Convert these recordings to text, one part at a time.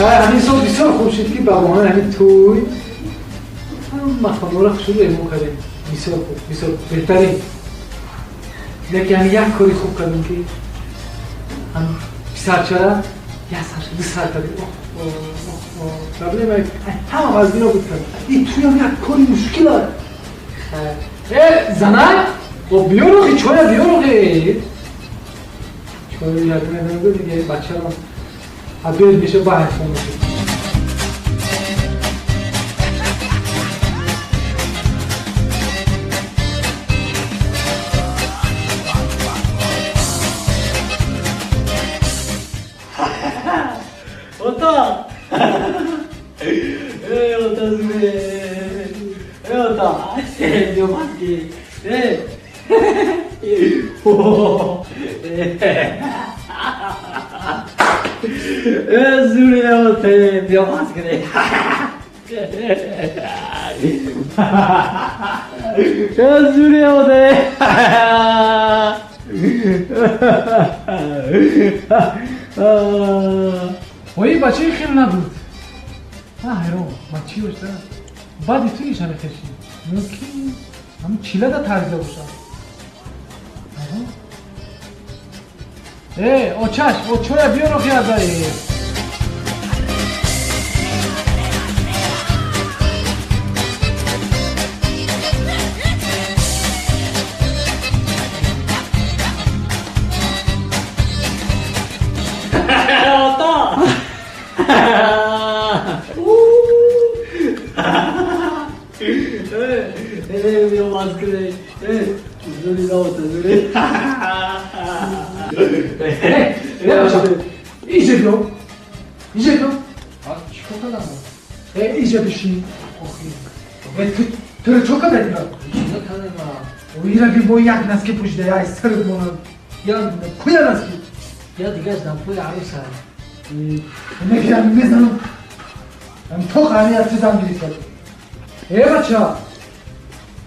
Ҳамин сол бисёр хуб шуд, ки ба баҳонаи ҳамин тӯй ҳама хонора шуду эҳмо кардем. Бисёр хуб, бисёр беҳтарин. Лекин ҳамин як кори хуб кардем, ки ҳам писарчара як сар, ду сар кардем. Проблема ҳама вазбино буд кард. И туям як кори мушкил аст. Э, занак, о биёр охи, чоя биёр охи. Чоя як медонам, диге бачарам ҳадуед меша, ба ҳайфон меша. Ота! Э, ота зуре! Э, ота! Биёмадки! Э! Э, зуре, ота! Биёмадки! Э, зуре, ота! Ои бачаи хел набуд. Ман ҳайрон, ман чӣ бошда? Баъди ту ишара хеши. Мумкин ҳамин чилада тарзида бошад. Э, очаш, о чоя биёр охи азаи. Ота! Э, биёмадки! Э, зури, ота, зури! Э, бача, иҷа биё. Иҷа биё. Чикор кардам? Э, иҷа бишин. Охи. Э, ту туро чо кардад ира? Чино кардам? Ира би мо як носки пӯшида, ай сарат монад. Я куя носки? Я дигаш дар пои арӯса. Мегирам, мезанам. Ам то қани аз чизам гирифта. Э, бача.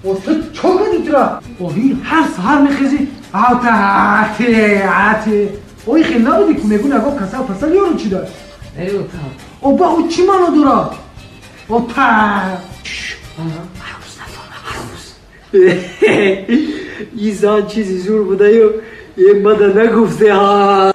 О, ту чо кардӣ тура? Оҳи, ҳар саҳар мехезӣ, ата ате ате. Ой, хел набудӣ ку, мегӯ ягон касал пасал ёру чӣ дошт? Э, ота. О, ба ӯ чӣ маъно дорад? О, та. Арӯс нафаҳма, арӯс. И зан чизи зур будаю, е мада нагуфте ҳа.